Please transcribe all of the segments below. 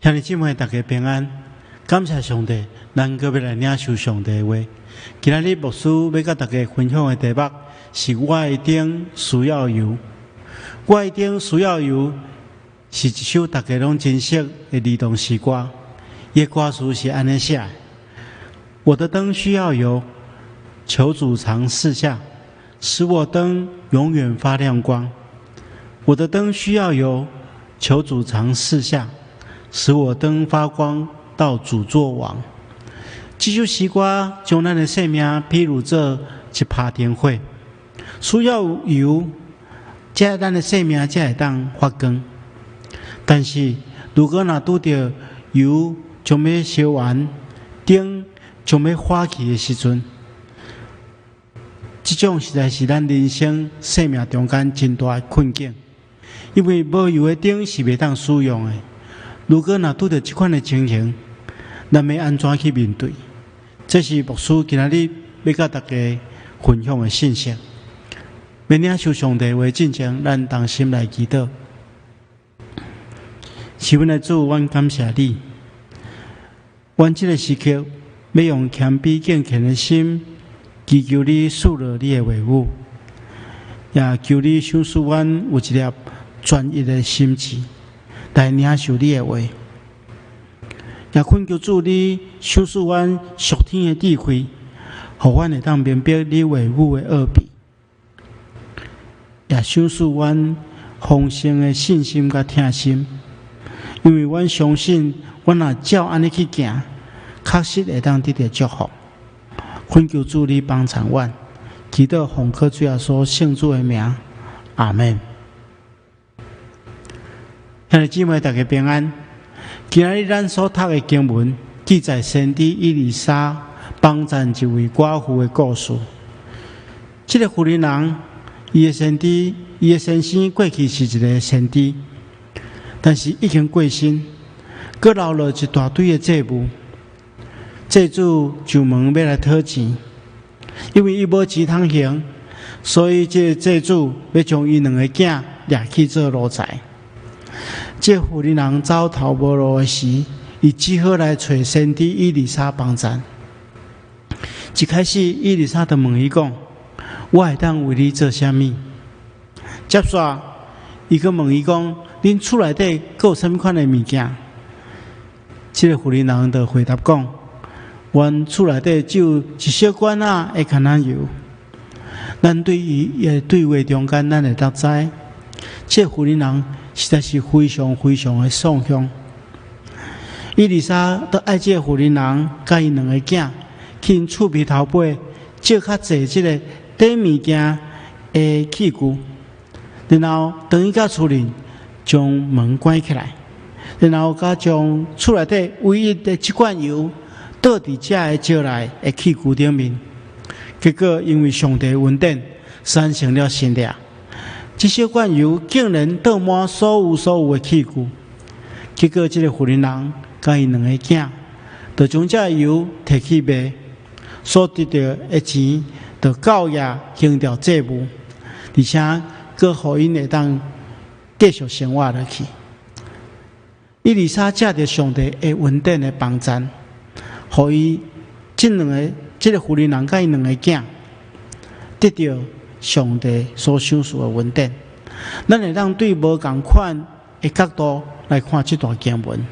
兄弟姊妹，大家平安，感謝上帝，咱閣欲來領受上帝的話。今仔日牧師欲佮大家分享的題目是我的燈需要油。我的燈需要油是一首大家攏真熟的兒童詩歌。伊的歌詞是按呢寫：我的燈需要油，求主常賜下，使我燈永遠發亮光。我的燈需要油，求主常賜下，使我燈發光到主作王。這首詩歌將咱的生命比喻做一拍燈火，需要油，這咱的生命才會當發光。但是，如果若拄著油將欲燒完，燈將欲花去的時陣，這種實在是咱人生生命中間真大的困境，因為無油的燈是袂當使用的。如果若拄著這款的情形，咱欲按怎去面對？這是牧師今仔日欲佮大家分享的信息。欲領受上帝話進前，咱同心來祈禱。是阮的主，阮感謝你。阮這个時刻欲用謙卑敬虔的心，祈求你賜落你的話語，也求你賞賜阮有一粒專一的心志，來領受你的話，也懇求主你賞賜阮屬天的智慧，予阮會當明白你話語的奧秘，也賞賜阮豐盛的信心佮疼心，因為阮相信，阮若照按呢去行，確實會當得著祝福。懇求主你幫助阮，祈禱奉靠主耶穌聖子的名，阿門。兄弟姊妹，大家平安。今仔日咱所讀的經文記載先知以利沙幫贊一位寡婦的故事。這个婦人，伊的先知，伊的先生過去是一个先知，但是已經過身，閣留落一大堆的債務。債主上門欲來討錢，因為伊無錢通還，所以這个債主欲將伊兩个囝掠去做奴才。這婦人走投無路的時，伊只好來揣先知以利沙幫贊。一開始，以利沙就問伊講：我會當為你做啥物？接煞，伊閣問伊講：恁厝內底閣有啥物款的物件？這个婦人就回答講：阮厝內底只有一小罐仔的橄欖油。咱對伊的對話中間，咱會當知，這婦人實在是非常非常的喪凶。以利沙就愛這个婦人佮伊兩个囝去𪜶厝邊頭尾借較濟這个綴物件的器具，然後轉去到厝裡，將門關起來，然後佮將厝內底唯一的這罐油倒佇這个招來的器具頂面。結果因為上帝恩典，產生了神蹟。這小罐油竟然倒滿所有所有的器具。結果這个婦人佮伊兩个囝，就將這个油提去賣，所得著的錢，就夠額還掉債務，而且閣予𪜶會當繼續生活落去。以利沙藉著上帝的恩典的幫贊，予伊這兩个這个婦人佮伊兩个囝得著上帝所賞賜的恩典。咱會當對無仝款的角度來看這段經文，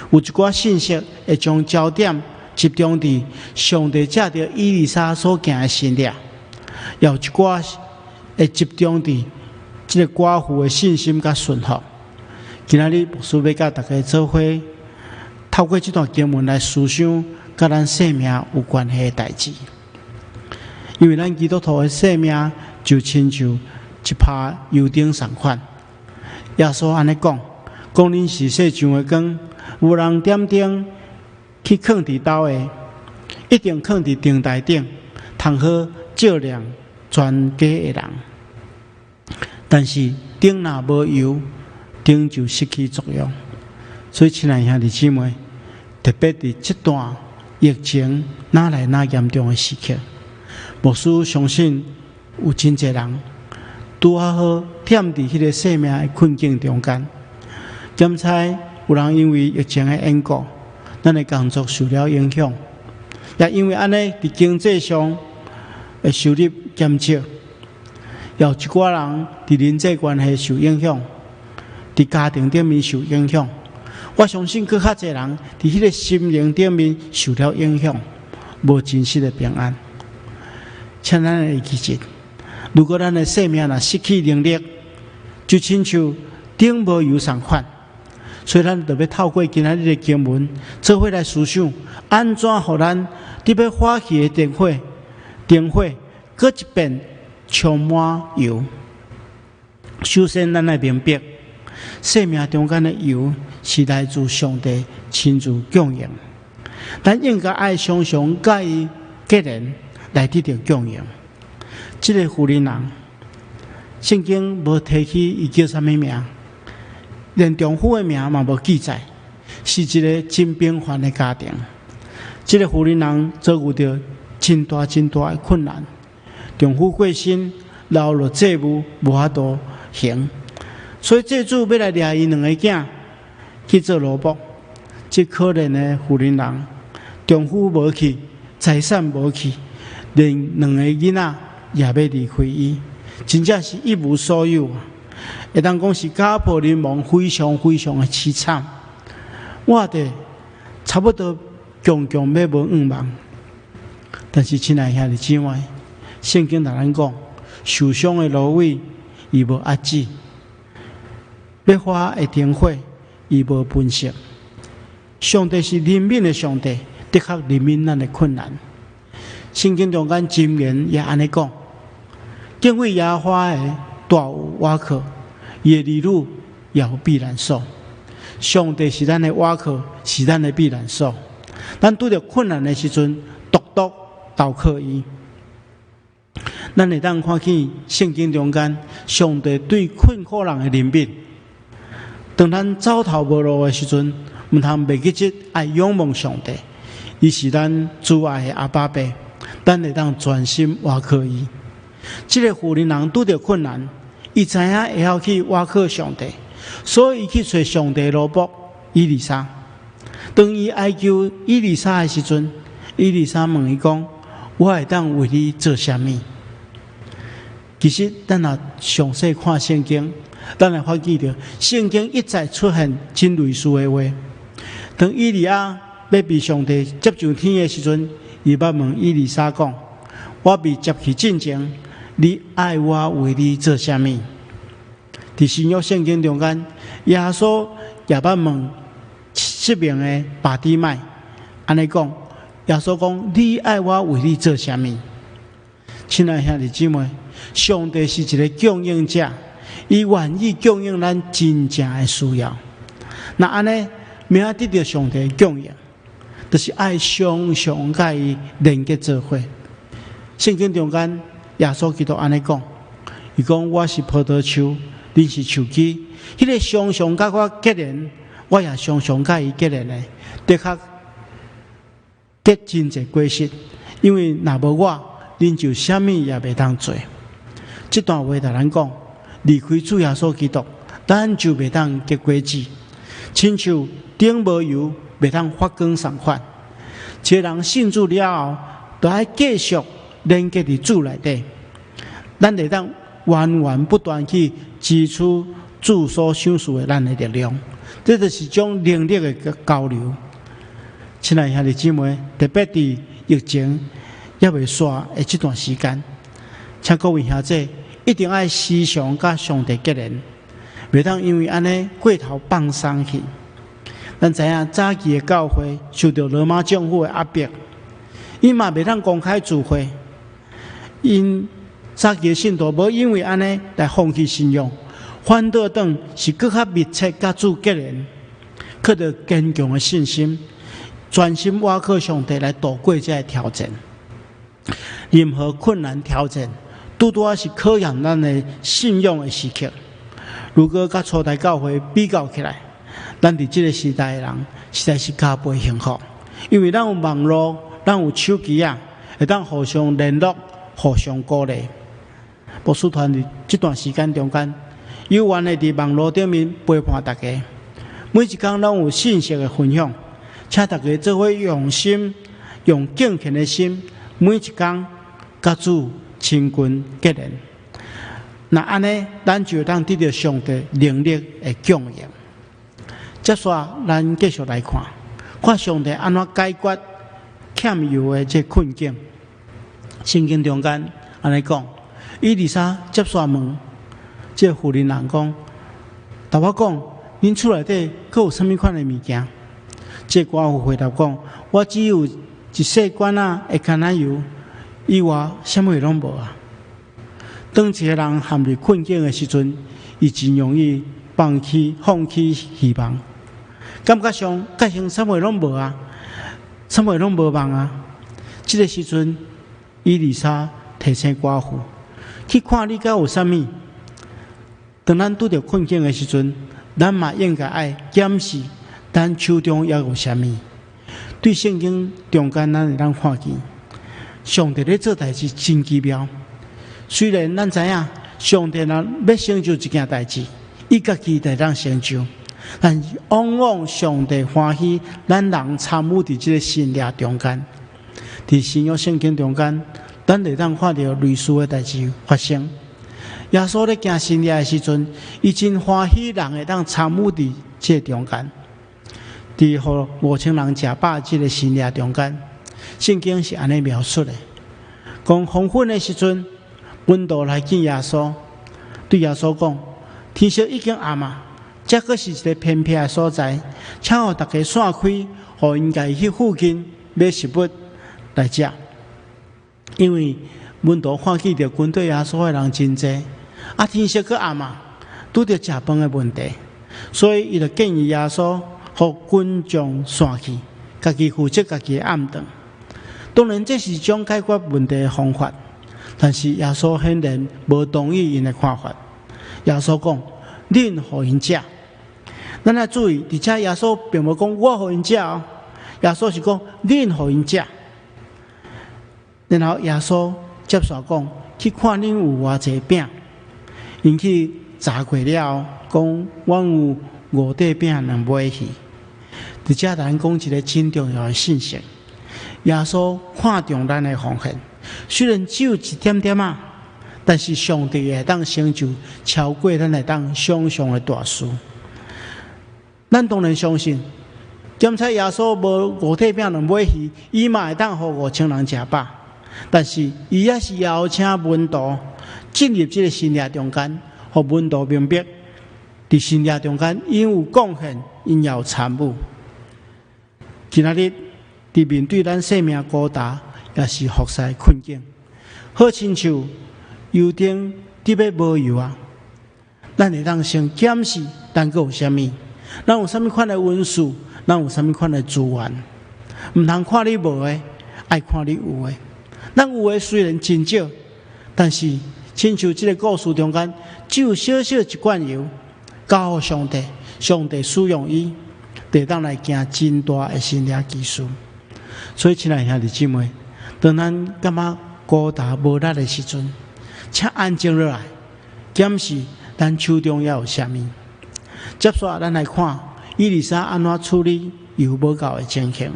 有一寡信息會將焦點集中佇上帝藉著以利沙所行的神蹟，也有一寡會集中佇這个寡婦的信心佮順服。今仔日牧師欲佮大家做伙，透過這段經文來思想佮咱生命有關係的代誌。因為咱基督徒的生命就親像一拍油燈仝款。耶穌按呢講，講恁是世上的光，無人點燈去囥佇斗下，一定囥佇燈台頂，通好照亮全家的人。但是燈若無油，燈就失去作用。所以，親愛兄弟姊妹，特別佇這段疫情愈來愈嚴重的時刻，牧師相信有真濟人拄仔好踮佇彼个生命的困境中間，檢查有人因為疫情的緣故，咱的工作受了影響，也因為按呢，佇經濟上的收入減少，也有一寡人佇人際關係受影響，佇家庭頂面受影響。我相信，閣較濟人佇彼个心靈頂面受了影響，無真實的平安。請咱會記得，如果咱的生命若失去能力，就親像燈無油仝款。所以，咱著欲透過今仔日的經文，做伙來思想，按怎予咱佇欲發去的燈火，燈火閣一遍充滿油。首先，咱愛明白，生命中間的油是來自上帝親自供應，咱應該愛常常佮伊結連來得著供應。這個婦人人，聖經無提起伊叫啥物名，連丈夫的名嘛無記載，是一個真平凡的家庭。這個婦人人遭遇著真大真大的困難，丈夫過身，留落債務無法度還，所以債主欲來掠伊兩个囝去做奴僕。這可憐的婦人人，丈夫無去，財產無去，連兩個囡仔也欲離開伊，真正是一無所有啊！會當講是家破人亡，非常非常的淒慘。我的差不多強強欲無向望。但是親愛兄弟姊妹，聖經共咱講，受傷的蘆葦伊無遏止，欲發的燈火伊無噴熄。上帝是憐憫的上帝，的確憐憫咱的困難。聖經中間箴言也按呢講：敬畏耶和華的大有倚靠，伊的兒女也有避難所。上帝是咱的倚靠，是咱的避難所。咱拄著困難的時陣，獨獨投靠伊。咱會當看見聖經中間，上帝對困苦人的憐憫。當咱走投無路的時陣，毋通袂記得愛仰望上帝。伊是咱慈愛的阿爸父，咱會當專心倚靠伊。這个婦人人拄著困難，伊知影會曉去倚靠上帝，所以伊去揣上帝奴僕以利沙。當伊哀求以利沙的時陣，以利沙問伊講：我會當為你做啥物？其實，咱若詳細看聖經，咱會發現著聖經一再出現真類似的話。當以利亞欲被上帝接上天的時陣，伊捌問以利沙講：我被接去進前，你愛我為你做啥物？佇新約聖經中間，耶穌也捌問失明的巴底買，按呢講，耶穌講：你愛我為你做啥物？親愛兄弟姊妹，上帝是一个供應者，伊願意供應咱真正的需要。若按呢，欲按得著上帝的供應，就是愛常常佮伊連結做伙。聖經中間，耶穌基督按呢講，伊講我是葡萄樹，恁是樹枝。彼个常常佮我結連，我也常常佮伊結連的，的確結真濟果實。因為若無我，恁就啥物也袂當做。這段話共咱講，離開主耶穌基督，咱就袂當結果子。親像燈無油，袂當發光仝款。一个人信主了後，著愛繼續連結佇主內底，咱會當源源不斷去支取主所賞賜的咱的力量。這就是一種能力的交流。親愛兄弟姊妹，特別佇疫情猶未煞的這段時間，請各位兄弟一定愛時常佮上帝結連，袂當因為按呢過頭放鬆去。咱知影早期的教會受著羅馬政府的壓迫，𪜶嘛袂當公開聚會。𪜶早期的信徒無因為按呢來放棄信仰，反倒轉是閣較密切佮主結連，靠著堅強的信心，專心倚靠上帝來度過這个挑戰。任何困難挑戰，拄拄仔是考驗咱的信仰的時刻。如果佮初代教會比較起來，咱佇這个時代的人實在是加倍幸福，因為咱有網路，咱有手機仔，會當互相聯絡、互相鼓勵。牧師團佇這段時間中間，有緣的佇網路頂面陪伴大家。每一工攏有信息的分享，請大家做伙用心，用敬虔的心，每一工佮主親近結連。若按呢，咱就會當得著上帝能力的供應。接紲，咱繼續來看，看上帝按怎解決欠油的這困境。聖經中間按呢講，以利沙接紲問這婦人人講：同我講，恁厝內底閣有啥物款的物件？這寡婦回答講：我只有一細罐仔的橄欖油，以外啥物攏無啊。當一個人陷入困境的時陣，伊真容易放棄希望，感覺上蓋成啥物攏無啊，啥物攏無望啊。這個時陣，以利沙提醒寡婦去看你敢有啥物。當咱拄著困境的時陣，咱嘛應該愛檢視咱手中猶有啥物。對聖經中間，咱會當看見上帝咧做代誌真奇妙。雖然咱知影上帝若欲成就一件代誌，伊家己會當成就，但是往往上帝歡喜咱人參與佇這个神蹟中間。佇新約聖經中間，咱會當看著類似的代誌發生。耶穌咧行神蹟的時陣，伊真歡喜人會當參與佇這个中間。佇予5000人食飽這个神蹟中間，聖經是按呢描述的：講黃昏的時陣，門徒來見耶穌，對耶穌講：天色已經暗啊，這閣是一个偏僻的所在，請予大家散開，予𪜶家己去附近買食物來食。因為門徒看見著跟綴耶穌的人真濟，啊，天色閣暗啊，拄著食飯的問題，所以伊就建議耶穌，予群眾散去，家己負責家己的暗頓。當然，這是一種解決問題的方法，但是耶穌顯然無同意𪜶的看法。耶穌講：恁予𪜶食。咱愛注意，佇遮耶穌並無講我予𪜶食哦，耶穌是講恁予𪜶食。然後耶穌接紲講：去看恁有偌濟餅，𪜶去查過了，講阮有五塊餅兩尾魚。佇遮咱講一个真重要的信息：耶穌看重咱的奉獻，雖然只有一點點仔，但是上帝會當成就超過咱會當想象的大事。咱當然相信，檢查耶穌無五塊餅兩尾魚，伊嘛會當予5000人食飽。但是伊也是邀請門徒進入這个神蹟中間，予門徒明白，佇神蹟中間，𪜶有貢獻，𪜶也有參與。今仔日佇面對咱生命孤單，抑是服侍困境，好親像油燈得欲無油啊！咱會當先檢視咱閣有啥物，咱有啥物款的恩賜，咱有啥物款的資源，毋通看你無的，愛看你有的。咱有的雖然真少，但是親像這个故事中間，只有小小一罐油，交予上帝，上帝使用伊，會當來行真大的神蹟奇事。所以，親愛兄弟姊妹，當咱感覺孤單無力的時陣，請安靜落來，檢視咱手中猶有啥物。接紲，咱來看以利沙按怎處理油無夠的情形。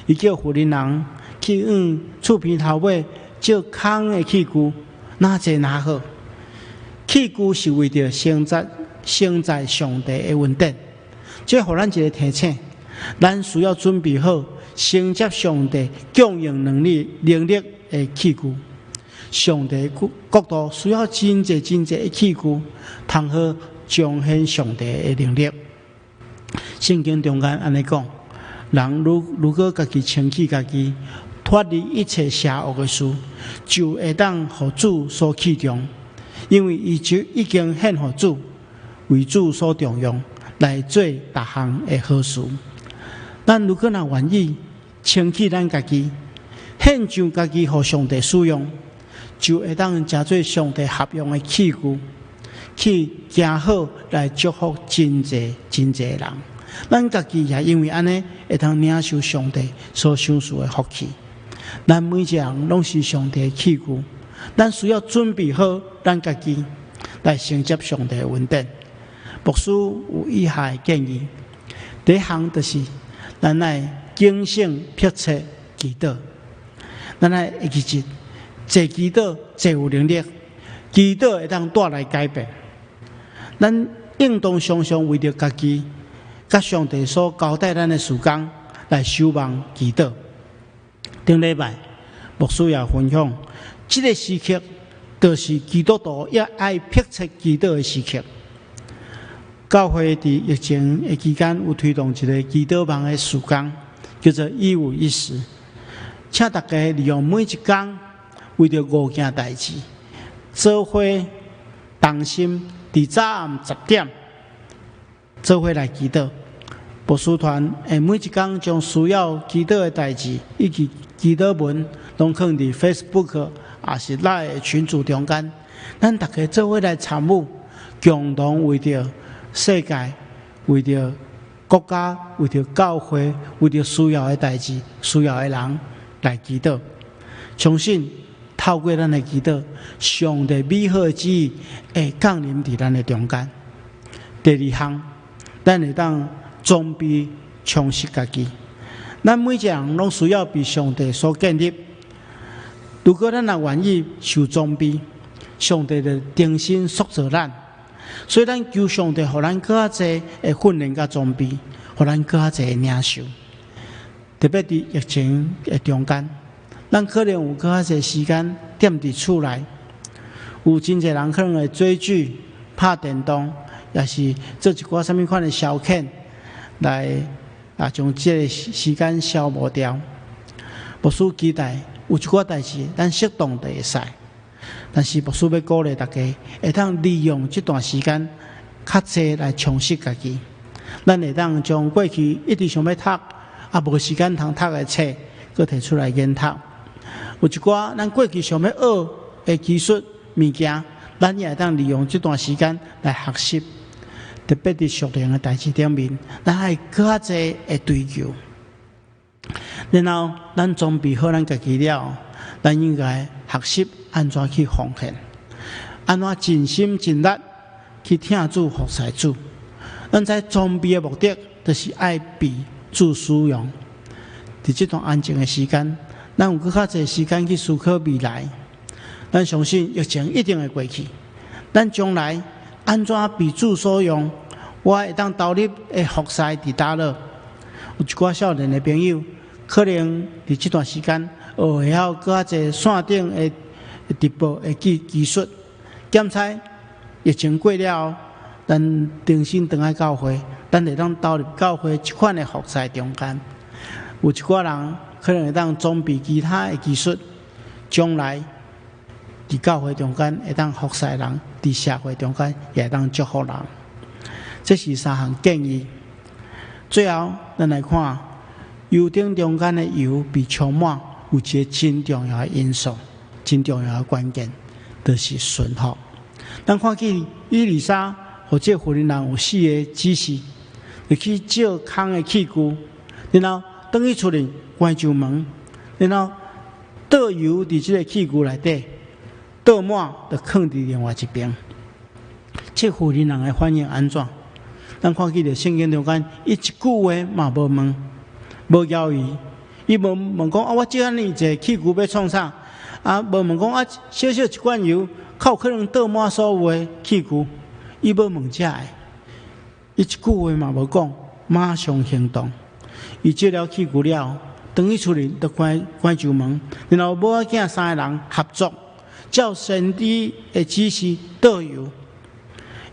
伊叫婦人人去往厝邊頭尾借空的器具，若濟若好。器具是為著承載上帝的恩典，這予咱一个提醒：咱需要準備好承接上帝供應能力的器具。上帝國度需要真濟真濟的器具，通好彰顯上帝的能力。聖經中間按呢講：人如果家己清潔家己，脫離一切邪惡的事，就會當予主所器重，因為伊就已經獻予主，為主所重用，來做逐項的好事。咱如果若願意清潔咱家己，獻上家己予上帝使用，就會當成做上帝合用的器具，去行好來祝福真濟真濟人。咱家己也因為按呢，會當領受上帝所賞賜的福氣。咱每一個人攏是上帝的器具，咱需要準備好咱家己來承接上帝的恩典。牧師有以下的建議：第一項就是咱愛警醒迫切祈禱，咱愛會記得濟祈禱濟有能力，祈禱會當帶來改變。咱應當常常為著家己，佮上帝所交代咱的事工來守望祈禱。頂禮拜牧師也分享，這個時刻就是基督徒要愛迫切祈禱的時刻。教會佇疫情的期間有推動一個祈禱網的事工，叫做一五一十，請大家利用每一工為著五件代誌，做伙同心，佇早暗10點做伙來祈禱。牧師團會每一工將需要祈禱的代誌以及祈禱文，攏放佇 Facebook 抑是 LINE 的群組中間，咱大家做伙來參與，共同為著世界、為著國家、為著教會、為著需要的代誌、需要的人來祈禱。相信透過咱的祈禱，上帝美好的旨意會降臨佇咱的中間。第二項，咱會當裝備充實家己。咱每一個人攏需要被上帝所建立。如果咱若願意受裝備，上帝就重新塑造咱。所以咱求上帝，予咱閣較濟的訓練佮裝備，予咱閣較濟的領受。特別佇疫情的中間，咱可能有閣較濟時間踮佇厝內，有真濟人可能會追劇、拍電動，抑是做一寡啥物款的消遣，來將這个時間消磨掉。牧師期待有一寡代誌，咱適當就會使。但是牧師欲鼓勵大家，會當利用這段時間較濟來充實家己。咱會當將過去一直想欲讀，無時間通讀的冊，閣提出來研讀。有一寡咱過去想欲學的技術物件，咱也會當利用這段時間來學習。特別佇屬靈的代誌頂面，咱愛閣較濟的追求。然後，咱裝備好咱家己了，咱應該學習按怎去奉獻，按怎盡心盡力去疼主服侍主。咱知裝備的目的，就是愛被主使用。佇這段安靜的時間，咱有閣較濟時間去思考未來。咱相信疫情一定會過去，咱將來按怎被主所用，我會當投入的服侍佇佗落。有一寡少年的朋友，可能佇這段時間學會曉閣較濟線頂的直播的技術。檢查疫情過了後，咱重新轉來教會，咱會當投入教會這款的服侍中間。有一寡人可能會當裝備其他的技術，將來佇教會中間會當服侍人，佇社會中間也會當祝福人。這是三項建議。最後，咱來看油燈中間的油被充滿，有一個真重要的因素，真重要的關鍵，就是順服。咱看見以利沙予這個婦人有四个指示，就去借空的器具，然後轉去厝裡關上門，然後倒油佇這个器具內底，倒滿就囥佇另外一邊。這婦人的反應按怎？咱看見佇聖經中間，伊一句話嘛無問，無猶豫，伊無問講啊，我借按呢濟器具欲創啥？啊，無問講啊，小小一罐油，較有可能倒滿所有的器具？伊無問這个，伊一句話嘛無講，馬上行動。伊借了器具了，轉去厝裡，就關關上門，然後某仔囝三个人合作，照先知的指示倒油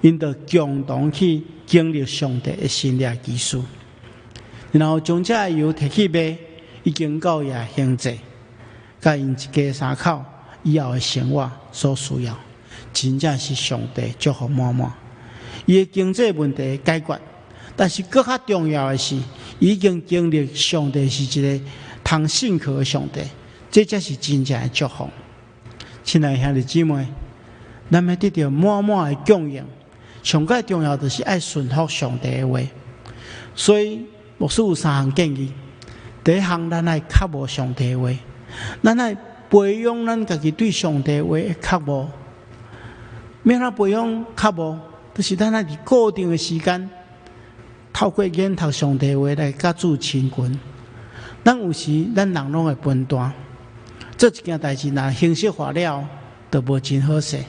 ，𪜶就共同去經歷上帝的神蹟奇事，然後將這个油提去賣，已經夠伊經濟，佮𪜶一家三口以後的生活所需要，真正是上帝祝福滿滿。伊的經濟問題解決，但是閣較重要的是，已經經歷上帝是一個通信靠的上帝，這才是真正的祝福。親愛兄弟姊妹，咱欲得著滿滿的供應，上蓋重要就是愛順服上帝的話。所以牧師有三項建議：第一項，咱愛渴慕上帝的話，咱愛培養咱家己對上帝話的渴慕。欲按怎培養渴慕？就是咱愛佇固定的時間，透過研讀上帝話來佮主親近。咱有時咱人攏會分擔，做一件代誌若形式化了，就無真好勢。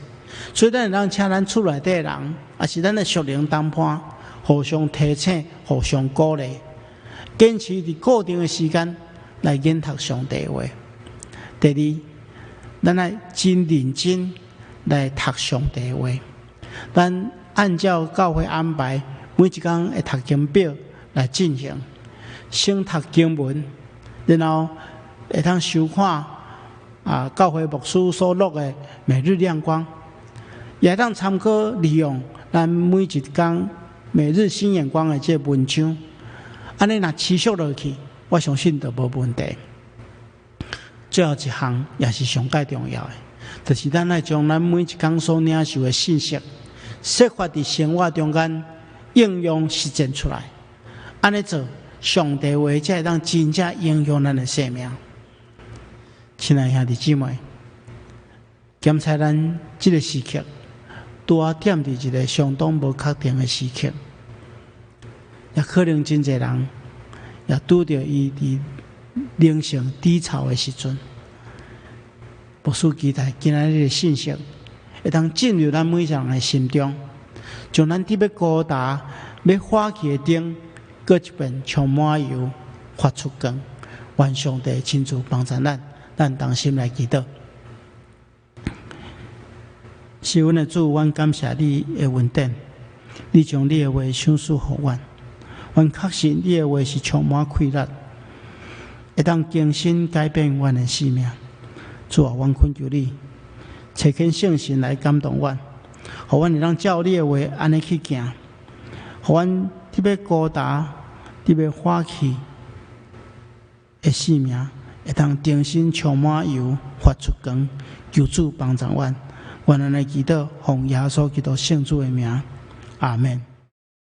所以咱會當請咱厝內底人，抑是咱的屬靈同伴，互相提醒、互相鼓勵，堅持佇固定的時間來研讀上帝話。第二，咱愛真認真來讀上帝話。咱按照教會安排，每一工的讀經表來進行，先讀經文，然後會當收看教會牧師所錄的每日亮光，也會當參考利用咱每一工每日新眼光的這个文章，按呢若持續落去，我相信就無問題。最後一項也是上蓋重要的，就是咱愛將咱每一工所領受的信息，設法佇生活中間應用實踐出來。按呢做，上帝話才會當真正影響咱的生命。親愛兄弟姊妹，檢查咱這个時刻，拄仔踮佇一个相當無確定的時刻，也可能真濟人也拄著伊佇靈性低潮的時陣。牧師期待今仔日的信息會當進入咱每一個人的心中，將咱佇欲高達欲火去的燈，閣一遍充滿油，發出光。願上帝親自幫助咱，咱同心來祈禱。是阮的主，阮感謝你的恩典，你將你的話賞賜予阮，阮確信你的話是充滿氣力，會當更新改變阮的生命。主啊，阮懇求你，差遣聖神來感動阮，予阮會當照你的話按呢去行，予阮佇欲高達、佇欲火去的生命，會當重新充滿油，發出光。求主幫助阮，阮按呢祈禱，奉耶穌基督聖主的名，阿門。